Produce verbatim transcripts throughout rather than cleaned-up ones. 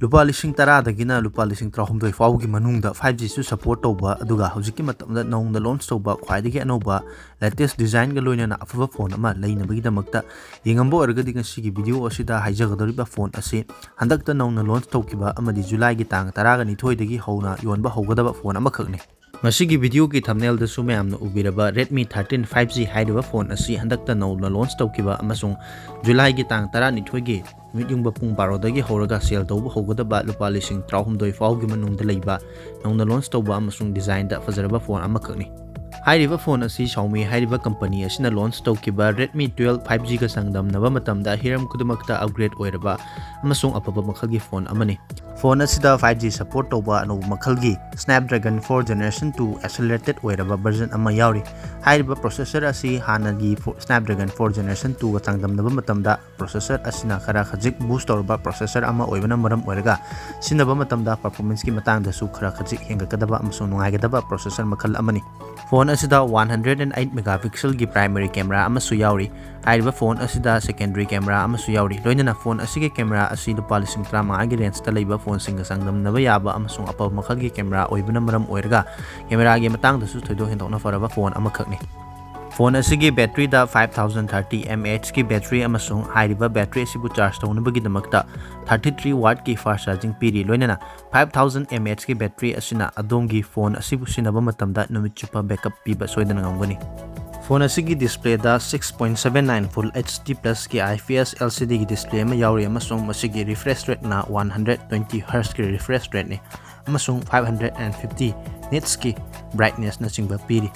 ꯂꯨꯄꯥ ꯂꯤꯁꯤꯡ ꯇꯔꯥꯗꯒꯤꯅ ꯂꯨꯄꯥ ꯂꯤꯁꯤꯡ ꯇꯔꯥꯍꯨꯝꯗꯣꯏ ꯐꯥꯎꯒꯤ ꯃꯅꯨꯡꯗ five G ꯁꯨ support ꯇꯧꯕ, ꯑꯗꯨꯒ ꯍꯧꯖꯤꯛꯀꯤ ꯃꯇꯝꯗ ꯅꯧꯅ launch ꯇꯧꯕ ꯈ꯭ꯋꯥꯏꯗꯒꯤ ꯑꯅꯧꯕ latest design ꯒ ꯂꯣꯏꯅꯅ ꯑꯐꯕ phone ꯑꯃ ꯂꯩꯅꯕꯒꯤꯗꯃꯛꯇ ꯌꯦꯡꯉꯝꯕ ꯑꯣꯏꯔꯒꯗꯤ ꯉꯁꯤꯒꯤ video ꯑꯁꯤꯗ ꯍꯥꯏꯖꯒꯗꯧꯔꯤꯕ phone ꯑꯁꯤ ꯍꯟꯗꯛꯇ ꯅꯧꯅ launch ꯇꯧꯈꯤꯕ ꯑꯃꯗꯤ July ꯒꯤ ꯇꯥꯡ ꯇꯔꯥꯒ ꯅꯤꯊꯣꯏꯗꯒꯤ ꯍꯧꯅ ꯌꯣꯟꯕ ꯍꯧꯒꯗꯕ phone ꯑꯃꯈꯛꯅꯤ꯫ ꯉꯁꯤꯒꯤ video ꯒꯤ thumbnail ꯗꯁꯨ ꯃꯌꯥꯝꯅ ꯎꯕꯤꯔꯕ Redmi thirteen five G ꯍꯥꯏꯔꯤꯕ phone ꯑꯁꯤ ꯍꯟꯗꯛꯇ ꯅꯧꯅ launch ꯇꯧꯈꯤꯕ ꯑꯃꯁꯨꯡ July ꯒꯤ ꯇꯥꯡ ꯇꯔꯥꯅꯤꯊꯣꯏꯒꯤ ꯅꯨꯃꯤꯠ ꯌꯨꯡꯕ ꯄꯨꯡ ꯕꯥꯔꯣꯗꯒꯤ ꯍꯧꯔꯒ sale ꯇꯧꯕ ꯍꯧꯒꯗꯕ ꯂꯨꯄꯥ ꯂꯤꯁꯤꯡ ꯇꯔꯥꯍꯨꯝꯗꯣꯏ ꯐꯥꯎꯒꯤ ꯃꯅꯨꯡꯗ ꯂꯩꯕ ꯅꯧꯅ launch ꯇꯧꯕ ꯑꯃꯁꯨꯡ design ꯗ ꯐꯖꯔꯕ phone ꯑꯃꯈꯛꯅꯤ꯫ ꯍꯥꯏꯔꯤꯕ phone ꯑꯁꯤ Xiaomi ꯍꯥꯏꯔꯤꯕ company ꯑꯁꯤꯅ launch ꯇꯧꯈꯤꯕ Redmi twelve five G ꯒ ꯆꯥꯡꯗꯝꯅꯕ ꯃꯇꯝꯗ ꯍꯤꯔꯝ ꯈꯨꯗꯤꯡꯃꯛꯇ upgrade ꯑꯣꯏꯔꯕ ꯑꯃꯁꯨꯡ ꯑꯐꯕ ꯃꯈꯜꯒꯤ phone ꯑꯃꯅꯤ꯫ Phone ꯑꯁꯤꯗ five G support ꯇꯧꯕ ꯑꯅꯧꯕ ꯃꯈꯜꯒꯤ Snapdragon four Generation two accelerated ꯑꯣꯏꯔꯕ version ꯑꯃ ꯌꯥꯎꯔꯤ꯫ ꯍꯥꯏꯔꯤꯕ processor ꯑꯁꯤ ꯍꯥꯟꯅꯒꯤ ꯐꯣ-, Snapdragon four Generation two ꯒ ꯆꯥꯡꯗꯝꯅꯕ ꯃꯇꯝꯗ processor ꯑꯁꯤꯅ ꯈꯔ ꯈꯖꯤꯛ boost ꯇꯧꯔꯕ processor ꯑꯃ ꯑꯣꯏꯕꯅ ꯃꯔꯝ ꯑꯣꯏꯔꯒ ꯁꯤꯖꯤꯟꯅꯕ ꯃꯇꯝꯗ performance ꯀꯤ ꯃꯇꯥꯡꯗꯁꯨ ꯈꯔ ꯈꯖꯤꯛ ꯍꯦꯟꯒꯠꯀꯗꯕ ꯑꯃꯁꯨꯡ ꯅꯨꯡꯉꯥꯏꯒꯗꯕ processor ꯃꯈꯜ ꯑꯃꯅꯤ꯫ Phone ꯑꯁꯤꯗ one hundred and eight megapixel ꯒꯤ primary camera ꯑꯃꯁꯨ ꯌꯥꯎꯔꯤ꯫ ꯍꯥꯏꯔꯤꯕ phone ꯑꯁꯤꯗ secondary camera ꯑꯃꯁꯨ ꯌꯥꯎꯔꯤ꯫ ꯂꯣꯏꯅꯅ phone ꯑꯁꯤꯒꯤ camera ꯑꯁꯤ ꯂꯨꯄꯥ ꯂꯤꯁꯤꯡ ꯇꯔꯥꯃꯉꯥꯒꯤ range ꯇ ꯂꯩꯕ phone ꯁꯤꯡꯒ ꯆꯥꯡꯗꯝꯅꯕ ꯌꯥꯕ ꯑꯃꯁꯨꯡ ꯑꯐꯕ ꯃꯈꯜꯒꯤ camera ꯑꯣꯏꯕꯅ ꯃꯔꯝ ꯑꯣꯏꯔꯒ camera ꯒꯤ ꯃꯇꯥꯡꯗꯁꯨ ꯊꯣꯏꯗꯣꯛ ꯍꯦꯟꯗꯣꯛꯅ ꯐꯔꯕ phone ꯑꯃꯈꯛꯅꯤ꯫ Phone ꯑꯁꯤꯒꯤ battery ꯗ five thousand thirty mAh ꯒꯤ battery ꯑꯃꯁꯨꯡ ꯍꯥꯏꯔꯤꯕ battery ꯑꯁꯤꯕꯨ charge ꯇꯧꯅꯕꯒꯤꯗꯃꯛꯇ thirty three watt ꯀꯤ fast charging ꯄꯤꯔꯤ꯫ ꯂꯣꯏꯅꯅ five thousand mAh ꯒꯤ battery ꯑꯁꯤꯅ ꯑꯗꯣꯝꯒꯤ phone ꯑꯁꯤꯕꯨ ꯁꯤꯖꯤꯟꯅꯕ ꯃꯇꯝꯗ ꯅꯨꯃꯤꯠ ꯆꯨꯞꯄ backup ꯄꯤꯕ ꯁꯣꯏꯗꯅ ꯉꯝꯒꯅꯤ꯫ Phone ꯑꯁꯤꯒꯤ display ꯗ six point seven nine Full HD Plus ꯀꯤ IPS LCD ꯒꯤ display ꯑꯃ ꯌꯥꯎꯔꯤ ꯑꯃꯁꯨꯡ ꯃꯁꯤꯒꯤ refresh rate ꯅ one hundred twenty hertz ꯀꯤ refresh rate ꯅꯤ ꯑꯃꯁꯨꯡ five hundred and fifty nits ꯀꯤ brightness ꯅꯆꯤꯡꯕ ꯄꯤꯔꯤ꯫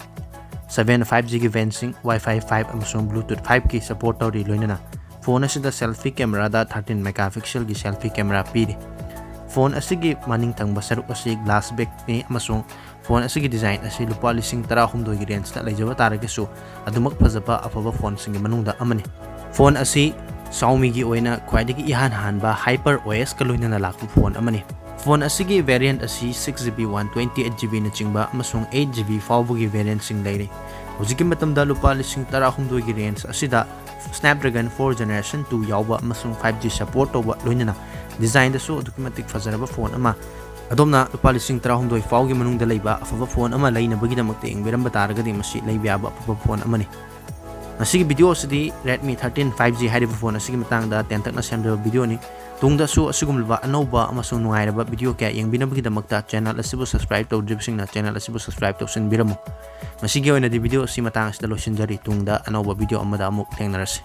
Seven five G ꯒꯤ band ꯁꯤꯡ, Wi-Fi five ꯑꯃꯁꯨꯡ Bluetooth five ꯀꯤ support ꯇꯧꯔꯤ꯫ ꯂꯣꯏꯅꯅ phone ꯑꯁꯤꯗ selfie camera ꯗ thirteen megapixel ꯒꯤ selfie camera ꯄꯤꯔꯤ꯫ Phone ꯑꯁꯤꯒꯤ ꯃꯅꯤꯡ ꯊꯪꯕ ꯁꯔꯨꯛ ꯑꯁꯤ glass back ꯅꯤ ꯑꯃꯁꯨꯡ phone ꯑꯁꯤꯒꯤ design ꯑꯁꯤ ꯂꯨꯄꯥ ꯂꯤꯁꯤꯡ ꯇꯔꯥꯍꯨꯝꯗꯣꯏꯒꯤ range ꯇ ꯂꯩꯖꯕ ꯇꯥꯔꯒꯁꯨ ꯑꯗꯨꯃꯛ ꯐꯖꯕ ꯑꯐꯕ phone ꯁꯤꯡꯒꯤ ꯃꯅꯨꯡꯗ ꯑꯃꯅꯤ꯫ Phone ꯑꯁꯤ Xiaomi ꯒꯤ ꯑꯣꯏꯅ ꯈ꯭ꯋꯥꯏꯗꯒꯤ ꯏꯍꯥꯟ ꯍꯥꯟꯕ HyperOS ꯀ ꯂꯣꯏꯅꯅ ꯂꯥꯛꯄ phone ꯑꯃꯅꯤ꯫ Phone ꯑꯁꯤꯒꯤ variant ꯑꯁꯤ six GB, one twenty eight GB ꯅꯆꯤꯡꯕ ꯑꯃꯁꯨꯡ eight GB ꯐꯥꯎꯕꯒꯤ variant ꯁꯤꯡ ꯂꯩꯔꯤ꯫ ꯍꯧꯖꯤꯛꯀꯤ ꯃꯇꯝꯗ ꯂꯨꯄꯥ ꯂꯤꯁꯤꯡ ꯇꯔꯥꯍꯨꯝꯗꯣꯏꯒꯤ range ꯑꯁꯤꯗ Snapdragon four Generation two ꯌꯥꯎꯕ ꯑꯃꯁꯨꯡ five G support ꯇꯧꯕ, ꯂꯣꯏꯅꯅ designꯗꯁꯨ ꯑꯗꯨꯛꯀꯤ ꯃꯇꯤꯛ ꯐꯖꯔꯕ phone ꯑꯃ꯫ ꯑꯗꯣꯝꯅ ꯂꯨꯄꯥ ꯂꯤꯁꯤꯡ ꯇꯔꯥꯍꯨꯝꯗꯣꯏ ꯐꯥꯎꯒꯤ ꯃꯅꯨꯡꯗ ꯂꯩꯕ ꯑꯐꯕ phone ꯑꯃ ꯂꯩꯅꯕꯒꯤꯗꯃꯛꯇ ꯌꯦꯡꯕꯤꯔꯝꯕ ꯇꯥꯔꯒꯗꯤ, ꯃꯁꯤ ꯂꯩꯕ ꯌꯥꯕ ꯑꯐꯕ phone ꯑꯃꯅꯤ꯫ ꯉꯁꯤꯒꯤ video ꯑꯁꯤꯗꯤ Redmi thirteen five G ꯍꯥꯏꯔꯤꯕ phone ꯑꯁꯤꯒꯤ ꯃꯇꯥꯡꯗ ꯇꯦꯟꯇꯛꯅ ꯁꯦꯝꯖꯕ videoꯅꯤ꯫ ꯇꯨꯡꯗꯁꯨ ꯑꯁꯤꯒꯨꯝꯂꯕ ꯑꯅꯧꯕ ꯑꯃꯁꯨꯡ ꯅꯨꯡꯉꯥꯏꯔꯕ video ꯀꯌꯥ ꯌꯦꯡꯕꯤꯅꯕꯒꯤꯗꯃꯛꯇ channel ꯑꯁꯤꯕꯨ subscribe ꯇꯧꯗ꯭ꯔꯤꯕꯁꯤꯡꯅ channel ꯑꯁꯤꯕꯨ subscribe ꯇꯧꯁꯤꯟꯕꯤꯔꯝꯃꯨ꯫ ꯉꯁꯤꯒꯤ ꯑꯣꯏꯅꯗꯤ video ꯑꯁꯤ ꯃꯇꯥꯡ ꯑꯁꯤꯗ ꯂꯣꯏꯁꯤꯟꯖꯔꯤ꯫ ꯇꯨꯡꯗ ꯑꯅꯧꯕ video ꯑꯃꯗ ꯑꯃꯨꯛ ꯊꯦꯡꯅꯔꯁꯤ꯫